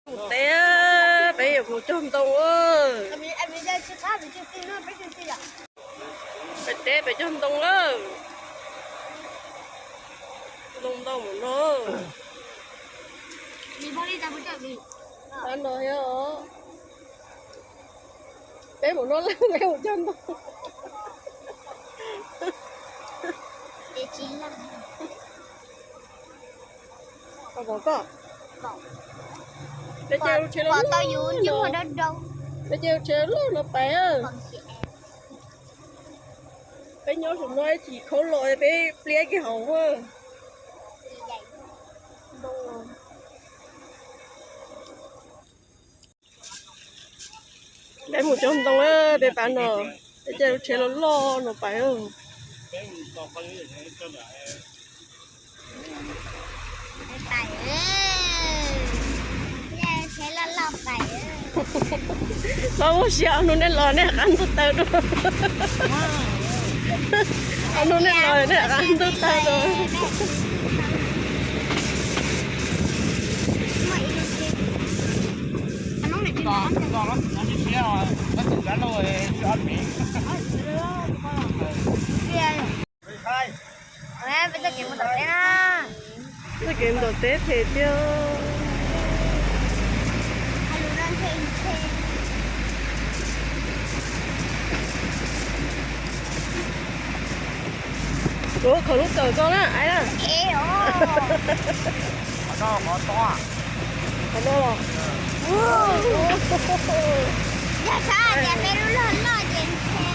Mus teb, peb yuav mus cog ntoo. Peb teb peb cog ntoo lawm. Ntoo ntau mus no. Tab no thiab os. Peb mus no lawm, peb mus cog ntoo. Pom koj. Peb caij lub tsheb loj loj no, peb caij lub tsheb loj loj no pais. Peb nyob saum no ib chim khaub los peb pliab kiag hauv. Peb mus cog ntoo peb pab no, peb caij lub tsheb loj loj no pais. Txhob muaj siab, ob hnub nej los nej rov qab ntuj tawg dua. Ob hnub nej los nej rov qab ntuj tawg dua. Txoj kev mus tom teb phem tiag. Kuv khaws lub kawm koj na, aiv na. Qhov no los. Yog tshav tias peb lub log loj ces ntshe.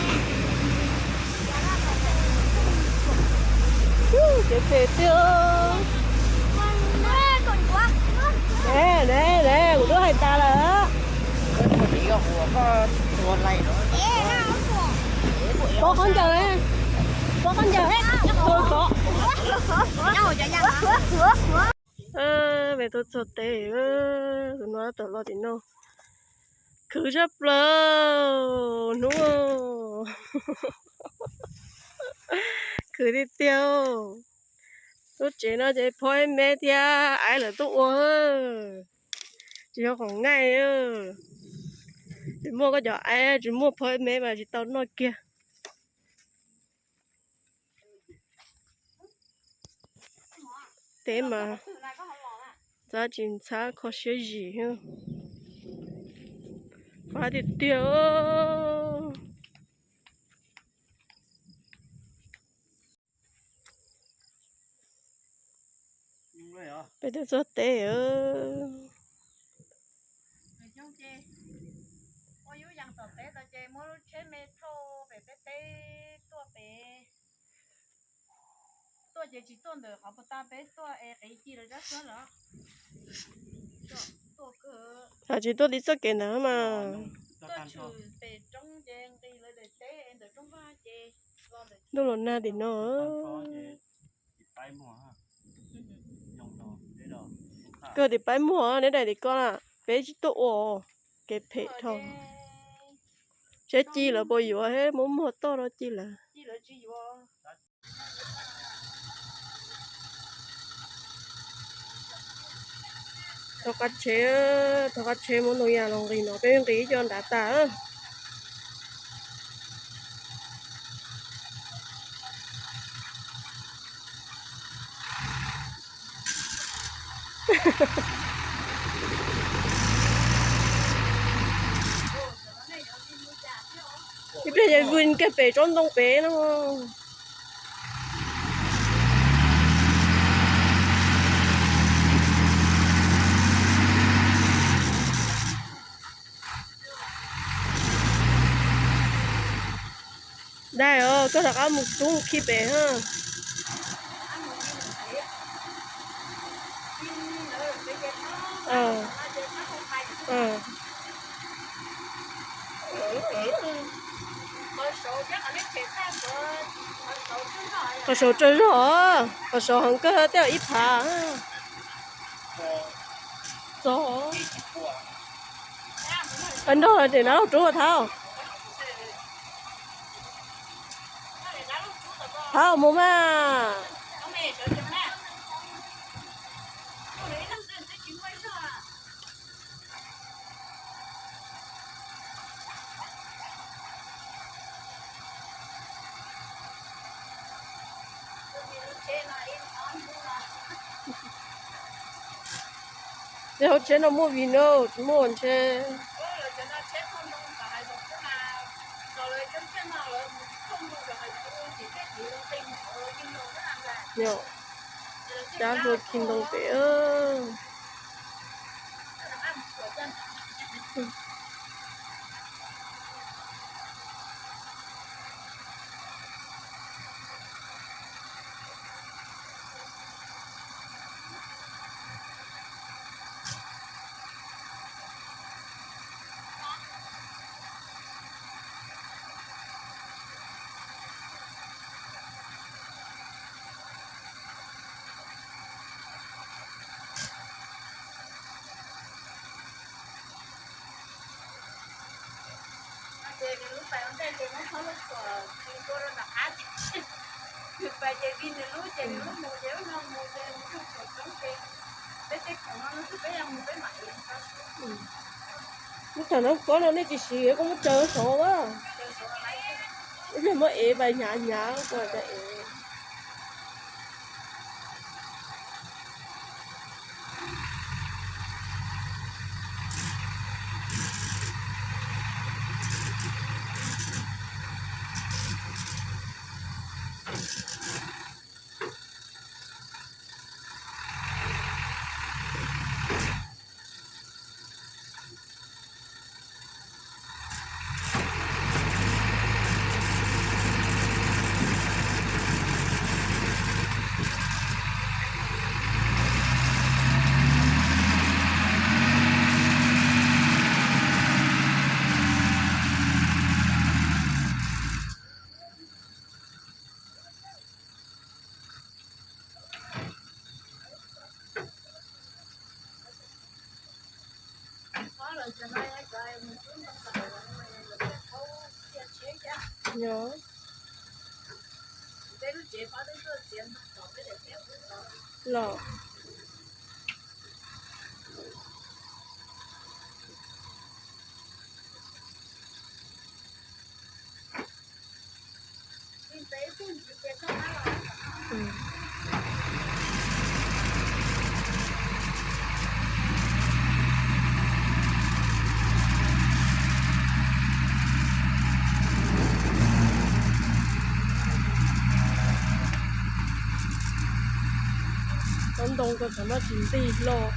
Kev phem tiag. Ne, ne, ne, kuv twb hais tas lawm. Pov qhov ncaws, pov qhov ncaws, tus tsov. Peb tuaj txog teb, tus no tawm los tim no. Khwv tshaj plaws hnub. Khwv tiag tiag. Lub tsev no ces phob ib me thiab aiv lawv tuaj ua. Tsis yog qhov nqaij, tsis muaj koj cov aiv, tsis muaj phob ib me mas tsis tau noj kiag. Teb mas ntxhab tsis ntxhab kho siab zim. Fab tiag tiag. Peb twb txog teb. Ua yub yas tom teb tau ces muab lub tsheb me thauj pem peb teb tuaj pem. Tuaj ces tsis tuaj ntawm qhov puag ta peb tuaj es qiv ci lawv zab suab lawm. Tsis tuaj li txoj kev ntawd mas. Tuaj tshwm pem roob ces nqis lawv daim teb es ntawm roob vaj ces los ntawm. Ntuj los nag tim no. Kawg tim paib muag neb daim tim koj na, peb tsis tuaj ua, kev phem dhau. Saib ci lawv puas yuav thiab, muab muag toj rau ci lawv. Thov qab tsheb, thov qab tsheb muab ntoo yas los nqis no, peb nqis ib co nrad tas. Ib pliag ces vwm kiag pem tsob ntoo pem no. Dai os, koj rov qab mus rub mus khi pem ha. Qhov saud tsawg zog, qhov saud heev kawg, tej zaum ib phav. Txog. Nrog los ces nrog rub thab. Thab mus mas. Mus mas. Hauv tsheb no muaj vim no tsis muaj ntshe. Cab hlua khi ntoo pem. Ces nws lub pais ua ntej ces muab txhob lub khuam khi tuaj rau tom qab ces nws pais ces vij nws lub ces nws lub mus ces lub no mus ces mus tsuj khuam coob ces peb tej khoom no xwb peb yog mus peb mam ev tau. Lub thaum no kob no nej tsis siv koj muab tsaws saud a. Ib pliag muab ev pais hnyav hnyav kuv cov ev. Yog. Los. Cov ntoo ko tsam no tsis nti loj.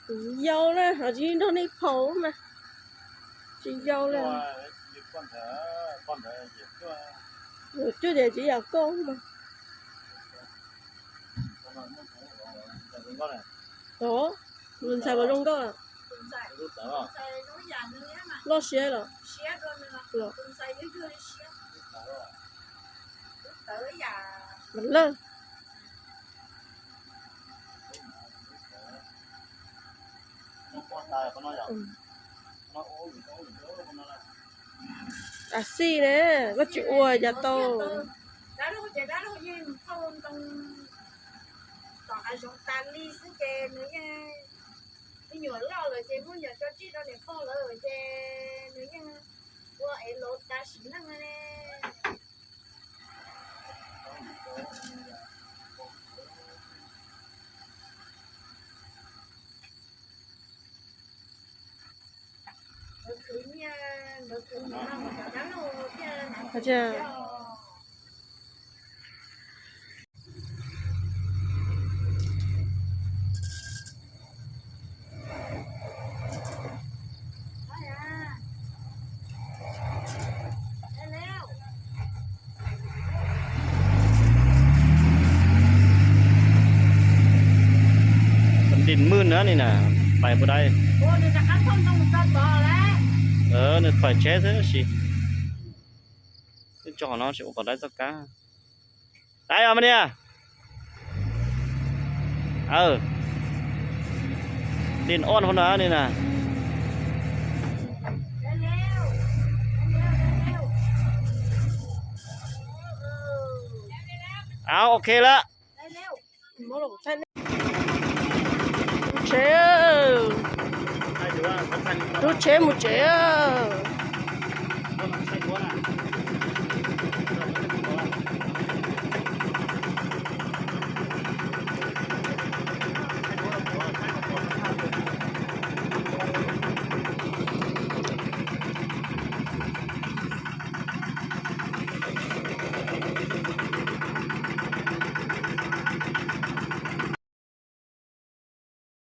Tus yau na ho tsis nrog nej phaum mas tsis yau li. Cuaj tias tsis yam koj mas. Tus ntxhais puas zoo nkauj? Loj siab los? Mas lawm. Ab xij ne, koj tsis ua cas tau. Tom hav zoov tas li xwb ces nws yeej, me nyuam loj lawm ces muab nyuam tso tseg rau niam pog lawm ces nws yeej ua es laus tas sim neej ne. Ntim maj na ni na, pais puas dai. Nws pais tsheb xwb tab sis, twb tso qhov no tsis ua kom dai txoj kab. Dai os mas niag. Ntim ob no ni na. Au, ok lawm. Rub tsheb, rub tsheb mus tsev.